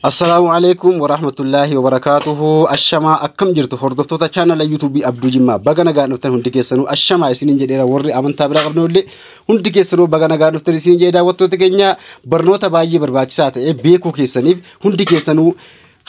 Assalaamu alaikum warahmatullaahi wabarakaatuhu. Ashamaa, akkam jirtu hordoftoota chaanala YouTubeii Abduu Jimmaa? Baga nagaan dhuftan hundi keessanuu. Ashamaa isiniin jedheera. Warri amantaa biraa qabnu illee hundi keessanuu baga nagaan dhuftan isiniin jedhe. Daawwattoota keenya, barnoota baay'ee barbaachisaa ta'e beekuu keessaniif hundi keessanuu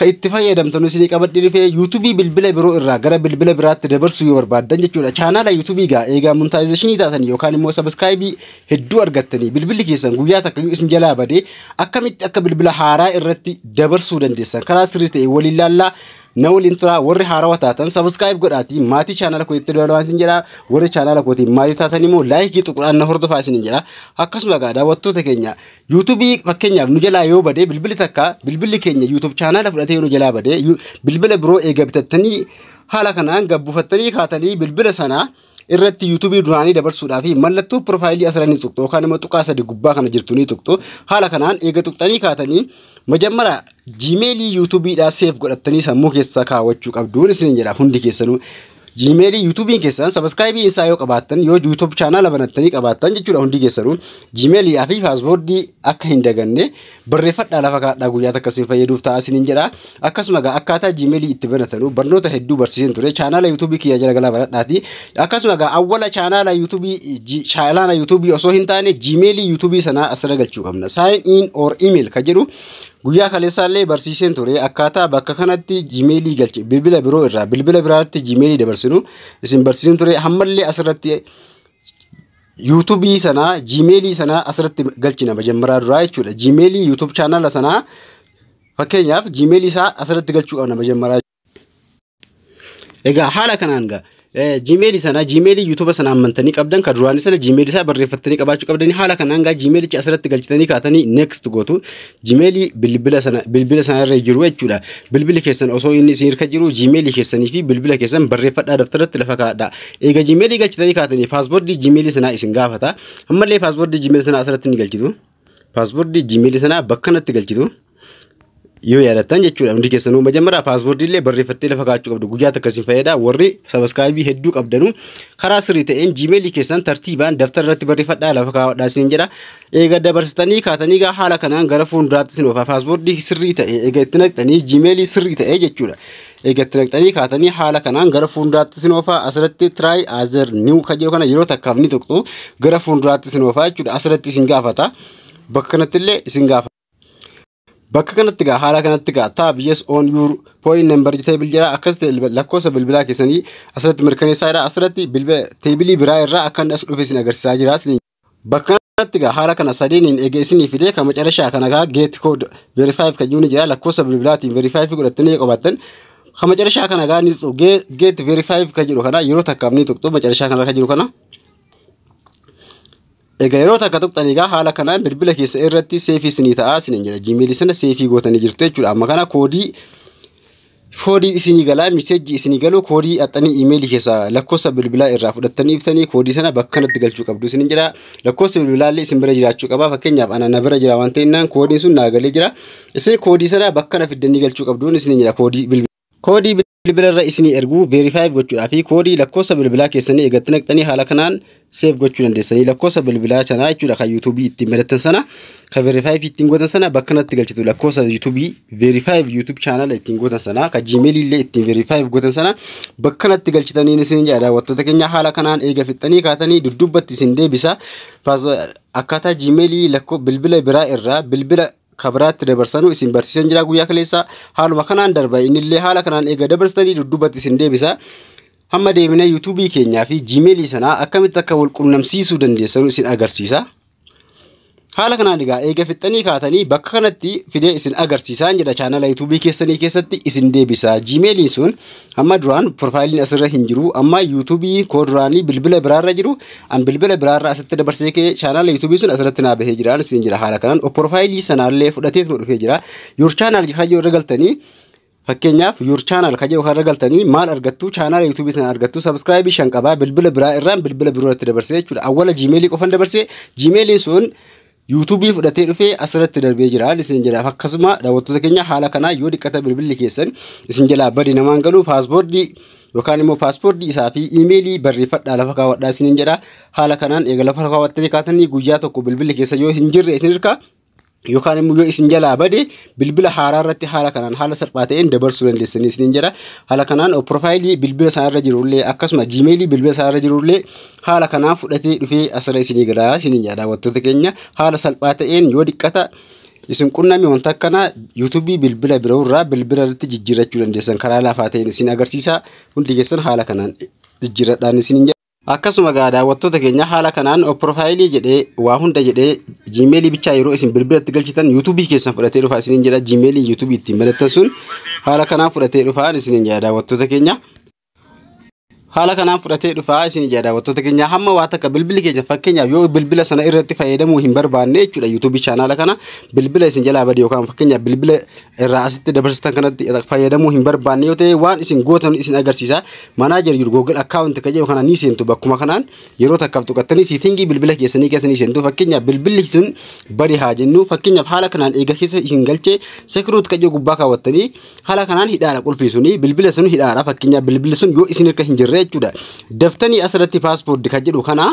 kan itti fayyadamtan isinii qabadhee dhufee, YouTubeii bilbila biroo irraa gara bilbila biraatti dabarsuu yoo barbaaddan jechuudha. Chaanala YouTubeii gaa eegaa monetizationii taatanii yookaan immoo subscribeii hedduu argattanii, bilbilli keessan guyyaa takka iyyuu isin jalaa badee akkamitti akka bilbila haaraa irratti dabarsuu dandeessan karaa sirrii ta'e waliin laallaa, na waliin turaa. Warri haarawaa taatan subscribe godhaatii maatii chaanala kootiitti dabalaa isin jedha. Warri chaanala kootiin maatii taatan immoo likeii tuquudhaan na hordofaa isin jedha. Akkasuma egaa daawwattoota keenya, YouTubeii fakkeenyaaf nu jalaa yoo badee, bilbilli takka bilbilli keenya YouTube chaanala fudhatee nu jalaa badee, bilbila biroo eega bitattanii haala kanaan gabbuufattanii kaatanii bilbila sanaa irratti YouTubeii duraanii dabarsuudhaaf mallattoo profileii asirra ni tuqxu yookaan immoo tuqaa sadi gubbaa kana jirtu ni tuqxu. Haala kanaan eega tuqxanii kaatanii, majammara Gmailii YouTubeiidhaa save godhattanii sammuu keessa kaawwachuu qabduun isiniin jedha hundi keessanuu. Gmailii YouTubeiin keessan subscribeii isaa yoo qabaattan, yoo YouTube chaanala banattanii qabaattan jechuudha, hundi keessanuu Gmailii fi passwordii akka hin daganne barreeffadhaa lafa kaadhaa, guyyaa takka isin fayyaduuf ta'a isiniin jedha. Akkasuma egaa akkaataa Gmailii itti banatanu barnoota hedduu barsiiseen ture, chaanala YouTubeii kiyya jala galaa baradhaati. Akkasuma egaa awwala chaanala YouTubeii osoo hin taane Gmailii YouTubeii sanaa asirra galchuu qabna. Sign in or email ka jedhu guyyaa kaleessaallee barsiiseen ture. Akkaataa bakka kanatti Gmailii galche bilbila biroo irraa bilbila biraatti Gmailii dabarsinu isin barsiiseen ture. Hammallee asirratti YouTubeii sanaa Gmailii sanaa asirratti galchina majammaraa duraa jechuudha. Gmailii YouTube chaanala sanaa, fakkeenyaaf Gmailii isaa asirratti galchuu qabna majammaraa. Egaa haala kanaan gaa Gmailii sana, Gmailii YouTubea sana amantanii qabdan kan duraanii sana, Gmailii isaa barreeffattanii qabaachuu qabdanii. Haala kanaan gaa Gmailicha asirratti galchitanii kaatanii next gootu. Gmailii bilbila sana irra jiru jechuudha. Bilbilli keessan osoo inni isin harka jiru Gmailii keessanii fi bilbila keessan barreeffadhaa, daftaratti lafa kaa'adhaa. Egaa Gmailii galchitanii kaatanii passwordii Gmailii sanaa isin gaafata. Ammallee passwordii Gmailii sanaa asirratti ni galchitu. Passwordii Gmailii sanaa bakka kanatti galchitu. Yoo yaadattan jechuudha, hundi keessanuu majammaraa passwordii illee barreeffattee lafa kaa'achuu qabdu, guyyaa takka isin fayyada. Warri subscribeii hedduu qabdanu karaa sirrii ta'een Gmailii keessan tartiibaan daftara irratti barreeffadhaa lafa kaa'adhaa isiniin jedha. Eega dabarsitanii kaatanii gaa haala kanaan gara fuulduraatti isin oofa. Passwordii sirrii ta'e eega itti naqxanii, Gmailii sirrii ta'e jechuudha. Eega itti naqxanii kaatanii haala kanaan gara fuulduraatti isin oofa. Asirratti try another new kan jedhu kana yeroo takkaaf ni tuqxu, gara fuulduraatti isin oofa jechuudha. Asirratti isin gaafata. Bakka kanatti illee isin gaafata. Bakka kanatti gaa haala kanatti gaa tap yes on your phone number table jira. Akkas ta'e lakkoofsa bilbilaa keessanii asirratti mirkaneessaa jira. Asirratti bilbila tableii biraa irraa akka inni as dhufe isin agarsiisaa jira. Bakka kanatti gaa haala kana sadeeniin eega isinii fidee, kan macarashaa kana gaa get code verify kan jiru ni jira. Lakkoofsa bilbilaatiin verify godhattanii qabaattan, kan macarashaa kana gaa ni tuqxu. Get verify kan jedhu kana yeroo takkaaf ni tuqxu, macarashaa kana kan jiru kana. Egaa yeroo takka tuqxanii egaa haala kanaan bilbila keessa irratti saveii isinii ta'aa isiniin jedha. Gmailii sana saveii gootanii jirtu jechuudha. Amma kana koodii isinii galaa, messageii isinii galu, koodii haxxanii emailii keessaa lakkoofsa bilbilaa irraa fudhattanii iftanii koodii sana bakka kanatti galchuu qabdu isiniin jedha. Lakkoofsa bilbilaa illee isin bira jiraachuu qaba. Fakkeenyaaf ana na bira jira waan ta'inaan koodiin sun naa galee jira. Isin koodii sana bakka kana fiddanii galchuu qabdu isiniin jedha. Koodii bilbila irra isinii erguu verify gochuudhaa fi koodii lakkoofsa bilbilaa keessanii eegatti naqxanii haala kanaan save gochuu dandeessanii, lakkoofsa bilbilaa sanaa jechuudha. Kan YouTubeii ittiin banattan sana, kan verify ittiin gootan sana bakka kanatti galchitu. Lakkoofsa YouTubeii verify YouTube chaanala ittiin gootan sana, kan Gmailii illee ittiin verify gootan sana bakka kanatti galchitanii isin jedha. Daawwattoota keenya, haala kanaan eega fixxanii kaatanii duddubbatti isin deebisa. Akkaataa Gmailii lakkoo bilbila biraa irraa bilbila kabiraatti dabarsanu isin barsiisan jira guyyaa kaleessa. Haaluma kanaan darba innillee. Haala kanaan eega dabarsitanii duddubbatti isin deebisa. Hamma deemnee YouTubeii keenyaa fi Gmailii sanaa akkamitti akka wal qunnamsiisuu dandeessanu isin agarsiisa. Haala kanaan egaa eega fixxanii kaatanii bakka kanatti fidee isin agarsiisaan jedha. Chaanala YouTubeii keessanii keessatti isin deebisa. Gmailiin sun amma duraan profileiin asirra hin jiru. Amma YouTubeii koo duraanii bilbila biraarra jiru. An bilbila biraarra asitti dabarsee kee chaanala YouTubeii sun asirratti naa bahee jira isin jira. Haala kanaan profileii sanaallee fudhateetuma dhufee jira. Your channel kan irra galtanii, fakkeenyaaf your channel kan jedhu kan galtanii maal argattu? Chaanala YouTubeii sana argattu. Subscribeii 5 qabaa, bilbila biraa irraan bilbila birootti dabarsee jechuudha. Awwala Gmailii qofan dabarsee, Gmailiin sun YouTubeii fudhatee dhufee asirratti darbee jira isin jedha. Akkasuma daawwattoota keenya, haala kanaa yoo dhiqqata bilbilli keessan isin jalaa badi namaan galu, passwordii yookaan immoo passwordii isaa fi emailii barreeffadhaa lafa kaawwadhaa isiniin jedha. Haala kanaan eega lafa kaawwattanii kaatanii, guyyaa tokko bilbilli keessa yoo hin jirre isin hirkaa Yookaan immoo yoo isin jalaa bade bilbila haaraa irratti haala kanaan haala salphaa ta'een dabarsuu dandeessanii isiniin jedha. Haala kanaan profaayilii bilbila isaa irra jirullee akkasuma Gmailii bilbila isaa irra jirullee haala kanaan fudhatee dhufee asirra isinii galaa isiniin jedha. Daawwattoota keenya, haala salphaa ta'een yoo dhiqqata isin qunname wanta akkana YouTubeii bilbila biroorraa bilbila irratti jijjiirrachuu dandeessan karaa lafaa ta'een isin agarsiisa. Hundi keessan haala kanaan jijjiirradhaan isiniin jedha. Akkasuma gaa daawwattoota keenya, haala kanaan profaayilii jedhee waa hunda jedhee Gmailii bichaa yeroo isin bilbilatti galchitan YouTubeii keessan fudhatee dhufaa isiniin jedha. Gmailii YouTubeii ittiin banattan sun haala kanaan fudhatee dhufaa isiniin jedha daawwattoota keenya. Haala kanaan fudhatee dhufaa isin jedha daawwattoota keenya. Hamma waa takka bilbilli keenya, fakkeenyaaf yoo bilbila sana irratti fayyadamuu hin barbaanne jechuudha, YouTubeii chaanaala kana bilbila isin jalaa bade yookaan fakkeenyaaf bilbila irraa asitti dabarsitan kanatti fayyadamuu hin barbaanne yoo ta'e, waan isin gootan isin agarsiisa. Manage your Google account kan jedhu kana ni seentu. Bakkuma kanaan yeroo takkaaf tuqattanii settingii bilbila keessanii keessa ni seentu. Fakkeenyaaf bilbilli sun bade haa jennu. Fakkeenyaaf haala kanaan eega keessa isin galchee security kan jedhu gubbaa kaawwattanii haala kanaan hidhaadha, qulfii suni bilbila sun hidhaadha. Fakkeenyaaf bilbilli sun yoo isin harka hin jirre jechuudha. Daftanii asirratti password kan jedhu kana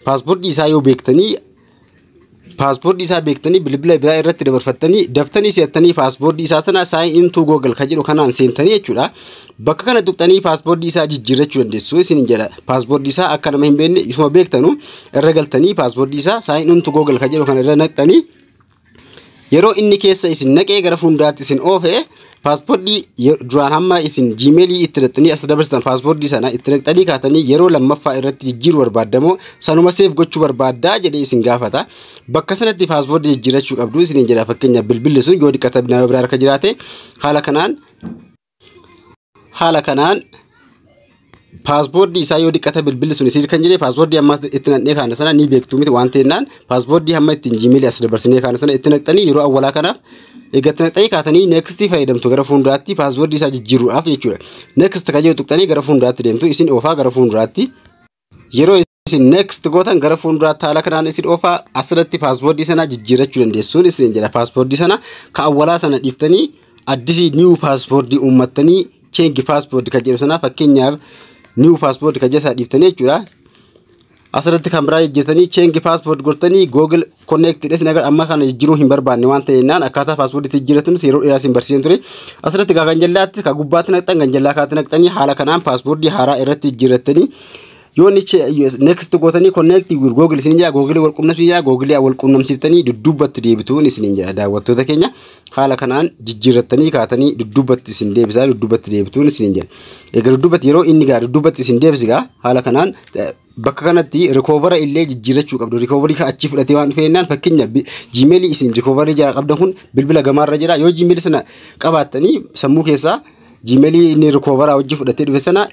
passwordii isaa yoo beektanii, passwordii isaa beektanii bilbila biraa irratti dabarfattanii daftanii seentanii passwordii isaa sana sign into Google kan jedhu kanaan seentanii jechuudha. Bakka kana tuqxanii passwordii isaa jijjiirrachuu dandeessu isin jedha. Passwordii isaa akka nama hin beekne isuma beektanu irra galtanii passwordii isaa sign into Google kan jedhu kana irra naqxanii yeroo inni keessa isin naqee gara fuulduraatti isin oofe, passwordii duraan hamma isin Gmailii itti naqxanii as dabarsitan passwordii sana itti naqxanii kaatanii yeroo lammaffaa irratti jijjiiruu barbaaddamoo sanuma save gochuu barbaaddaa jedhee isin gaafata. Bakka sanatti passwordii jijjiirrachuu qabdu isiniin jedha. Fakkeenyaaf bilbilli sun yoo dhiqata nama biraa harka jiraate, haala kanaan passwordii isaa yoo dhiqata bilbilli sun isin kan jedhee passwordii amma itti naqnee kaana sana ni beektu miti waan ta'ennaan, passwordii hamma ittiin Gmailii as dabarsinee kaana sana itti naqxanii yeroo awwalaa kanaaf eegatti naqxanii kaatanii nextii fayyadamtu gara fuulduraatti passwordii isaa jijjiiruudhaaf jechuudha. Next kan jedhu tuqxanii gara fuulduraatti deemtu, isin oofaa gara fuulduraatti. Yeroo isin next gootan gara fuulduraatti haala kanaan isin oofaa, asirratti passwordii sana jijjiirrachuu dandeessuun isin jedha. Passwordii sana ka awwalaa sana dhiiftanii addisii new passwordii uummattanii change password kan jedhu sana, fakkeenyaaf new password kan jedhu sana dhiiftanii jechuudha. Asirratti kan biraa jijjiirtanii change password gortanii Google Connect dhes nagar amma kana jijjiiruu hin barbaanne waan ta'ennaan akkaataa password itti jijjiirratan yeroo dheeraa isin barsiisan ture. Asirratti gaa kan jallaatti ka gubbaatti naqxan kan jallaa kaatti naqxanii haala kanaan passwordii haaraa irratti jijjiirrattanii yoo inni next gootanii connect with Google isin jedha, Google wal qunnamsiisa jedha. Google wal qunnamsiiftanii dudduubatti deebituun isin jedha. Daawwattoota keenya, haala kanaan jijjiirrattanii kaatanii dudduubatti isin deebisaa, dudduubatti deebituun isin jedha. Egaa dudduubatti yeroo inni gaa dudduubatti isin deebisi gaa haala kanaan bakka kanatti recovery illee jijjiirrachuu qabdu. Recovery kan achi fudhatee waan dhufeennaan, fakkeenya Gmailii isin recovery jala qabdan kun bilbila gamaarra jira. Yoo Gmailii sana qabaattanii sammuu keessaa Gmailii inni recovery hojii fudhatee dhufe sana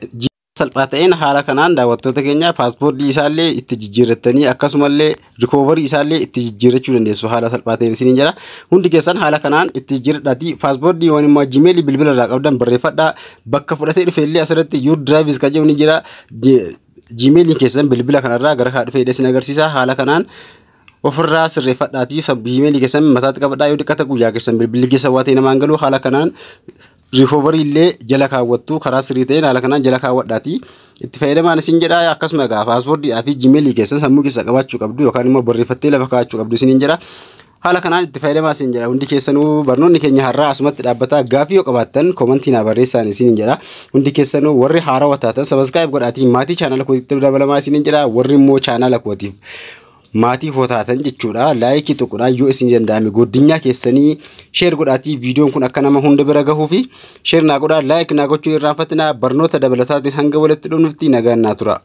salphaa ta'een haala kanaan daawwattoota keenya passwordii isaallee itti jijjiirrattanii akkasumallee recovery isaallee itti jijjiirrachuu dandeessu haala salphaa ta'een isiniin jedha. Hundi keessan haala kanaan itti jijjiirradhaatii passwordii waan immoo Gmailii bilbila irraa qabdan barreeffadhaa. Bakka fudhatee dhufe illee asirratti your device kan jedhu ni jira. Gmailiin keessan bilbila kanarraa gara kaa dhufee isin agarsiisa. Haala kanaan ofirraa sirreeffadhaatii Gmailii keessan mataatti qabadhaa. Yoo dhiqata guyyaa keessan bilbilli keessa waa ta'e namaan galu, haala kanaan recovery illee jala kaawwattu. Karaa sirrii ta'een haala kanaan jala kaawwadhaatii itti fayyadamaan isin jedha. Akkasuma egaa passwordiidhaa fi Gmailii keessan sammuu keessa qabaachuu qabdu yookaan immoo barreeffattee lafa kaa'achuu qabdu isiniin jedha. Haala kanaan itti fayyadamaa isin jedha. Hundi keessanuu barnoonni keenya har'aa asumatti dhaabbataa. Gaafii yoo qabaattan commentii naa barreessaan isiniin jedha. Hundi keessanuu warri haarawaa taatan subscribe godhaatii maatii chaanala kootiitti dabalamaa isiniin jedha. Warri immoo chaanala kootiif maatii koo taatan jechuudha. Likeii tuquudhaan yoo isin danda'ame guddinyaa keessanii share godhaatii viidiyoon kun akka nama hunda bira gahuu fi share naa godhaa, like naa gochuu irraanfatinaa. Barnoota dabalataatiin hanga walitti dhufnutti nagaan naa tura.